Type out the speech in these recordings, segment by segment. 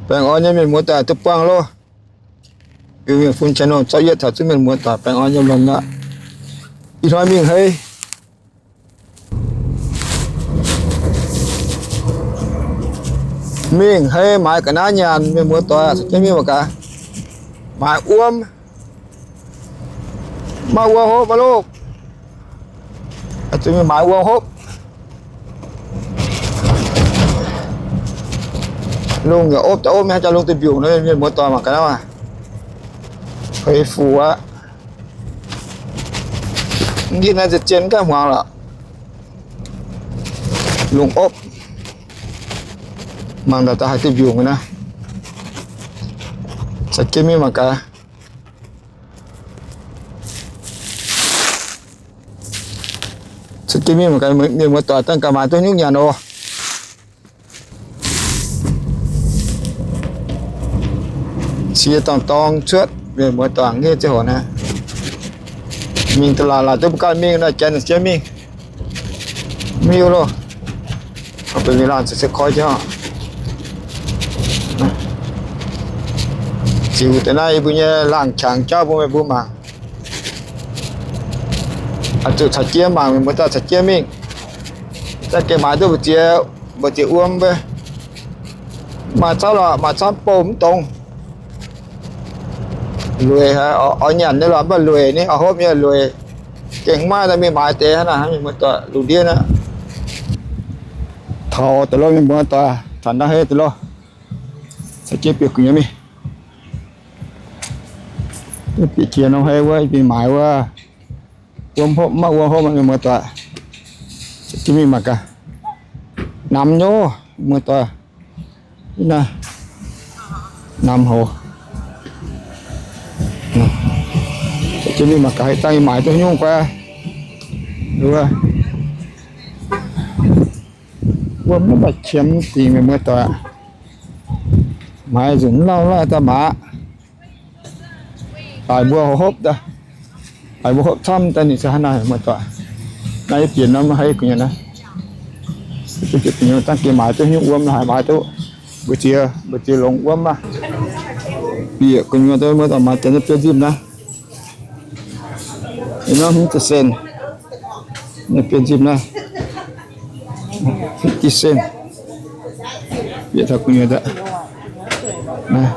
Baengh orn nyei mienh muoz-doic duqv buangh loh. Yie mingh fun channel zorqv yietv taux zuqc mienh muoz-doic baengh orn nyei mienh aqv. Ih hnoi mingh hei, mingh hei maaiz ga'naaiv nyanc, mienh muoz-doic, caux jienv mingh mangc gaax. Maaiz wuom, maiv wuom hopv maiv loh. Zuqc mingh maaiz wuom hopv. Lungh yaac opv daaih opv, maiv haih jaa lungh duih mbiungc nor, mienh muoz-doic mangc gaax naaiv aqv. Hei fuc aqv. Mv hiuv naaiv zien zien gaav hmuangx lorqc. Lungh opv. Mangc daaih daaih haih duih mbiungc naaiv. Caux jienv mingh mangc gaax. Caux jienv mingh mangc gaax, mienh muoz-doic dangh gaax maaiz duqv nyungc nyanc oc. Cie dorngh dorng cuotv, mienh muoz-doic, nqemh ziangh hoc naaiv. Mingh da'laaic laaic duqv mbuo ganh mingh nor, janx jienv mingh. Mingh loh. Benx mingh laangh ziqc se koi jienv oc. Ziux deix naaiv yie mbuo nyei laangh qangx jauv bun meih mbuo mangc. Oix zuqc caux jienv mangc, mienh muoz-doic, caux jienv mingh. Za'gengh maaiz duqv mbu'ziex, mbu'ziex wuom mbuo. Maaih zauv lorqc, maaih camv bouh mv dongz. Lueic, oix nyanc nyei lorqc, mv baac lueic ni, oix hopv nyei lueic. Gengh maiv daaih mingh maaiz deix hnangv naaic, mienh muoz-doic, lungh ndiev naaiv. Taux deix loh, mienh muoz-doic, taux naaiv hei deix loh. Caux jienv bieqc gu'nyuoz mingh. Bieqc jiex norm hei wuov, mingh maaiz wuov. Wuom hopv maiv wuom hopv, mienh muoz-doic. Caux jienv mingh mangc gaax. Namx nyei, muoz-doic. Naaiv namx hoc. Caux jienv mingh mangc gaax, dangh yie maaiz duqv nyungc guai. Wuom mv baac qiemx dingc, mienh muoz-doic. Maaiz nzunc mv lauh lauh daaih maaiz. Daaih mbuo hopv, daaih mbuo hopv camv daaih ninh se hnangv naaic, muoz-doic. Naaiv yie bieqc norm hei gu'nyuoz naaiv. Dangh geh maaiz duqv nyungc wuom, haiz maaiz duqv mbu'ziex, mbu'ziex longx wuom aqv. Bieqc gu'nyuoz daaih, muoz-doic, maaiz deix naaiv biouv nzipv naaiv. Ih norm hmz ziepc cent. Naaiv biouv nzipv naaiv, fifty cent. Bieqc taux gu'nyuoz daaih. Naaiv,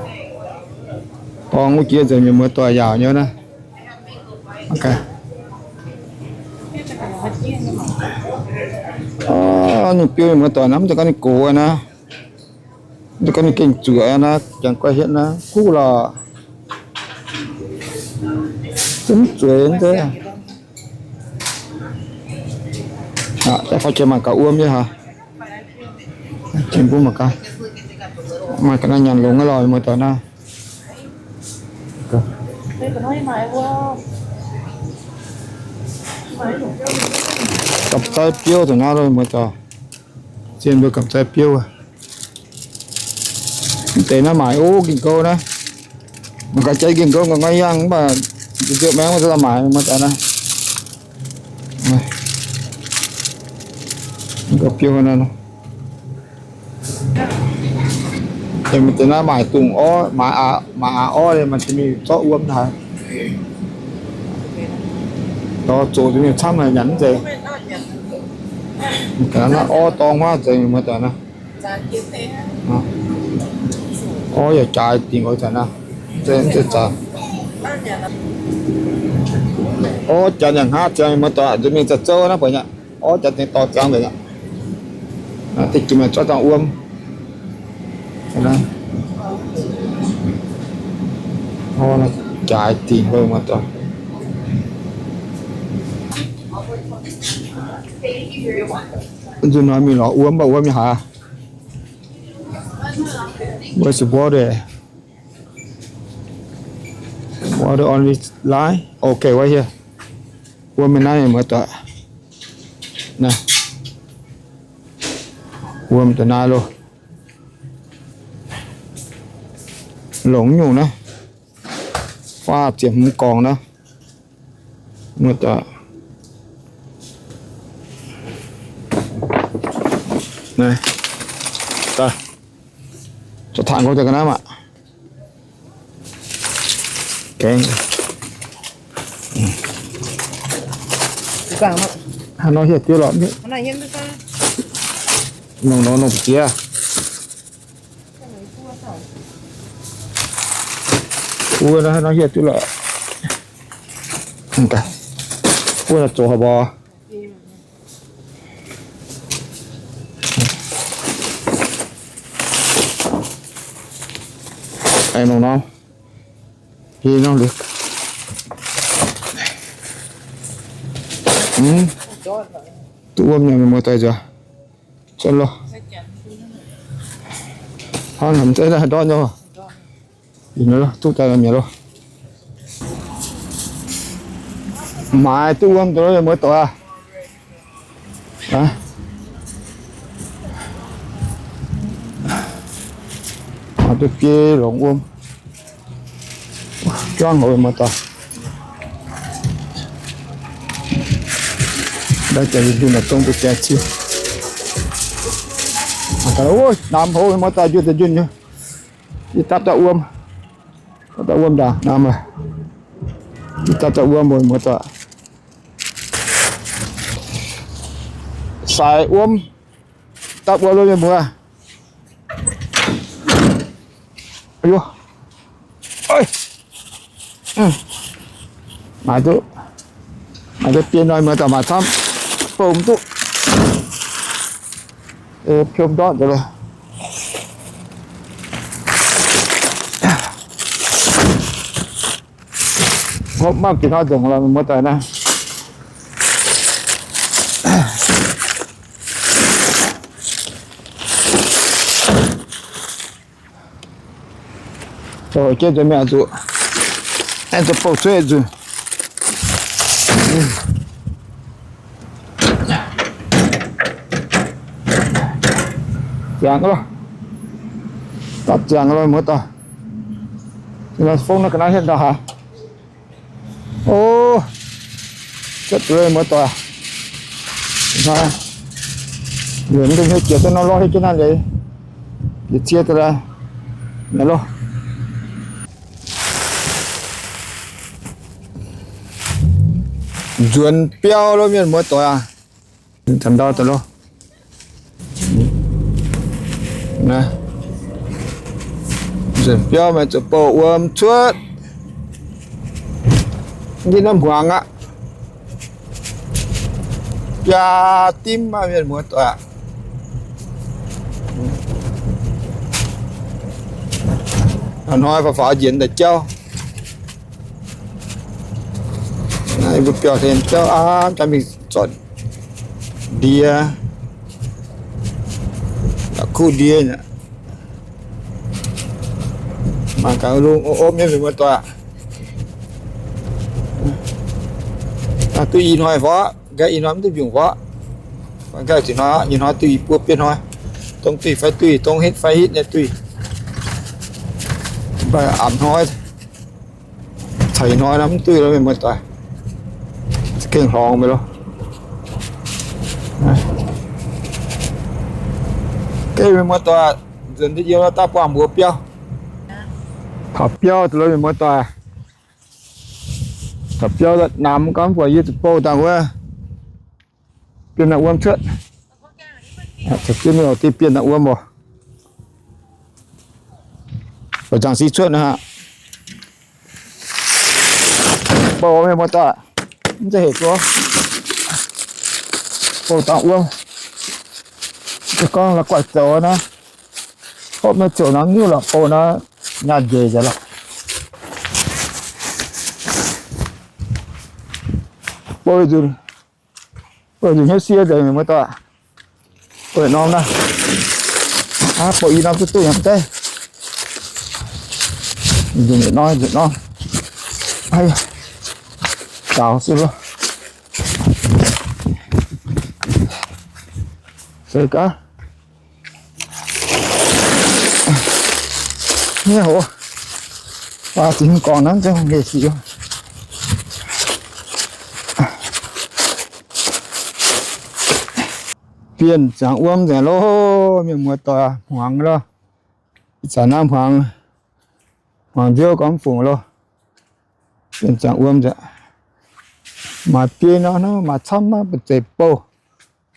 dorng wuov jiex nzengc, mienh muoz-doic, yaauc nyei naaiv. Orv, nyungc biouv mienh muoz-doic naaiv, mv zeiz gorngv ninh gox naaiv. Mv zeiz gorngv ninh gengh zuoqc naaiv, jangx guaiv hietv naaiv, kuv lorqc. Zungv zueiz nzengc. Aa, daaih faaux jiex mangc gaax wuom nyei haic. Jiex mbuo mangc gaax. Maaih ga'naaiv nyanc longx aqv lorqc, muoz-doic naaiv. Gamh zaiv biouv daaih naaiv loh, muoz-doic. Zien mbuo gamh zaiv biouv. Mv deix naaiv maaic o, ging-gouv naaiv. Mangc gaax jaiv ging-gouv nqoi yangh mv baac nziouv maengx maiv zeiz maaic, muoz-doic naaiv. Ging-gouv biouv naaiv. Mv deix naaiv maaic dungz orv, maaic aax orv, maaih mingh zorqv wuom haic. Zoux zuqc mingh camv haic, nyanc mv zeiz. Naaiv orv dorng huaav nzengc, muoz-doic naaiv. Orv yaac jaaix dingc oix zanc naaiv. Orv janx yaac hngaqv ziangx, muoz-doic, nzunc mingh za'zouv naaiv buatc nyei. Orv janx dingc dorh ziangx mbenc aqv. Dingc jiex maaih zorqv dangh wuom. Jaaix dingc, muoz-doic. Nzunc hnoi mingh lorz wuom, mv baac wuom nyei haaix. Where's the water? Water only line? Okay, right here. Wuom mingh naaiv, muoz-doic. Naaiv. Wuom daaih naaiv loh. Longc nyungc naaiv. Faah ziepc hmz gorngc naaiv. Muoz-doic. Naaiv. Daaih. Zoux taaix nqo daaih ga'naaiv maah. Gaengh. Hnangv nor hieh diuv lorqc. Nongc nor nongc jiex. Wuov nor hieh diuv lorqc. Wuov zoux haaix mbuo. Aengx nongc nor. Hi nor liuz. Duqv wuom nyei mienh muoz-doic nzuonx. Hnangv haaix zeiv naaiv ndortv nyei. Duqv daaih mi'aqv loh. Maaiz duqv wuom deix loh mienh muoz-doic aac. Maaiz duqv biei longc wuom. Juangv hoc mienh muoz-doic. Naaiv jaax ndunh naaic dongh duqv jaax ciev. Namx hoc mienh muoz-doic, njunh daaih njunh nyei. Yie dapv daaih wuom. Dapv daaih wuom ndaangc namx. Yie dapv daaih wuom mienh muoz-doic. Saaix wuom. Dapv wuom loh mienh muoz. Maaiz duqv, maaiz duqv biei hnoi mienh muoz-doic, maaih camv bouh duqv. Piom ndortv nzengc loh. Hopv mangc gaax hnoi nzengc loh mienh muoz-doic naaiv. Zoux jienv nzuonx mingh oix zuqc, aengx zuqc bouh cuotv nzunc. Ziangx loh. Dapv ziangx loh mienh muoz-doic. Fong naaiv ga'naaiv hietv ndau haaix. O, cuotv duqv mienh muoz-doic. Nzuonx mv dungx hietv jiex duqv nor lorh hietv jienv naaiv leiz. Yietc cie duqv laaix. Naaiv loh. Nzuonx biauv loh mienh muoz-doic aac. Taux ndau daaih loh. Nzuonx biauv maaih zuqc bouh wuom cuotv. Yie naaiv hmuangx aqv. Biaa dimv maah mienh muoz-doic aac. Hnoi faaux faaux njiec daaih jauv. Naaiv mbuo biauv hlen jauv aav, jauv mingh zornc ndie, la'kuqv ndie. Mangc gaax lungh opv nyei mienh muoz-doic. Duqv i hnoi fov, nqaai i hnoi mv duqv mbiungc fov. Nqaai ih hnoi, ih hnoi duqv i buo biei hnoi. Dongh duqv fai duqv, dongh hitv fai hitv nyei duqv. Mv baac apc hnoi, caic hnoi nor mv duqv loh mienh muoz-doic. Za'gengh hlorngx meih loh. Gengh mienh muoz-doic, nzuonx ndiev yiem daav buangh mbuox biauv. Taux biauv loh mienh muoz-doic. Taux biauv namx gau mv buatc yie zuqc bouh dangh wuov. Bienh naaiv wuom cuotv. Caux jienv mingh oc, deix bienh naaiv wuom oc. Oix nzangc sic cuotv naaiv aqv. Bouh mienh muoz-doic, mv zeiz hec duqv. Bouh dangh wuom. Se gorngv la'guaih zoux naaiv, hopv naaiv ziouc nangv nyuv lorqc, bouh naaiv nyaah njiec nzengc lorqc. Bouh nzunc, bouh nzunc hnyouv sie nzengc mienh muoz-doic. Bouh norm naaiv, aav, bouh i norm duqv duqv yaac mv deix. Nzunc norm, nzunc norm. Daaux se loh. Se gaax. Hniev hoc, baac zinh gorngv naaiv zengv hungh hec sic. Bienh ziangx wuom nzengc loh, mienh muoz-doic, hmuangx loh. Ih zanc naaiv hmuangx, hmuangx nziouv gorngv mv fungc loh. Ziangh wuom nzengc, maaih biei nor, maaih camv naaiv mbu'zeic bouh,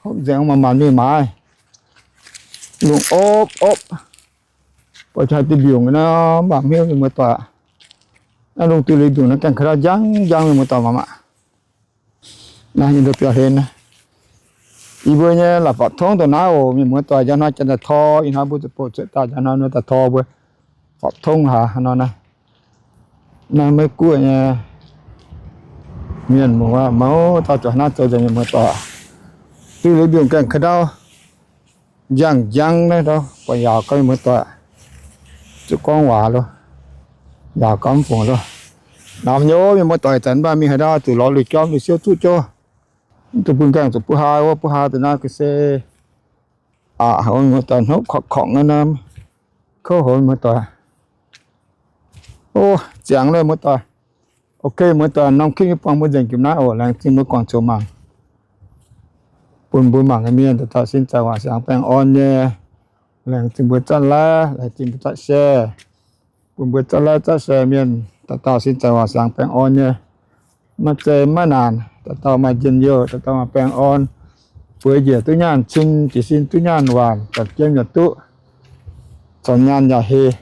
hopv nzengc maaih maanc mingh maaiz, lungh opv opv. Buatc jaax diuh mbiungc nor, mv baac hmien mienh muoz-doic, naaiv lungh diuh leiz mbiungc naaiv gaengh ka'ndau njang njang, mienh muoz-doic, maah maah. Naaiv nyei nduov biauv-hlen naaiv, yie mbuo nyei la'fapc tongv dongh naaiv oc, mienh muoz-doic. Njang hnoi janx daaih tor, ih hnoi mbuo zuqc bouh cuotv daaih, njang hnoi nor daaih tor mbuo fapc tongv haaix nor naaiv. Naaiv Meiv Guoqv nyei mienh muoz, mouz dauh zuqc naaiv zoux nzengc, mienh muoz-doic. Diuh leiz mbiungc gaengh ka'ndau njang njang naaiv, buatc yaauc gau, mienh muoz-doic. Zuqc gorngv waac loh, yaauc gau mv fungc loh. Namx nyei, mienh muoz-doic, zanc mv baac mingh haaix ndau zuqc lorz lui-jorm lui-siou zuqv jouv. Mv zuqc bun gaengh zuqc buv haa wuov, buv haa deix naaiv ga'sie aqc, mienh muoz-doic, hnopv korqc-korqc naaiv, kouv haic, mienh muoz-doic. O, ziangx loh, mienh muoz-doic. Ok, mienh muoz-doic, norm clip nyei buangh mbuo nzengc jomc naaiv oc. Laengz zingh mbuo guangc zuqc mangc, bun mbuo mangc nyei mienh dauh dauh sin zaangc waac siangx baengh orn nyei. Laengz zingh mbuo zatv like, laengz zingh mbuo zatv share, bun mbuo zatv like zatv share mienh dauh dauh sin zaangc waac siangx baengh orn nyei. Maiv zeiz maiv naanc, dauh dauh maaih njien-youh, dauh dauh maaih baengh orn, bueix njiec duqv nyaanh cin, jiez sin duqv nyaanh waanc, zanc jiem yaac duqv, zornc nyaanh yaac hec,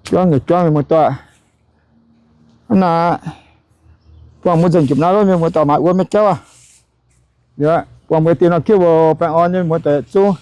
juangv yaac juangv, mienh muoz-doic. Hnangv naaic, buangh mbuo nzengc jomc naaiv loh, mienh muoz-doic, maaiz wuom nyei jauv aqv. Buangh mbuo deix norm clip oc. Baengh orn nyei, mienh muoz-doic, zungv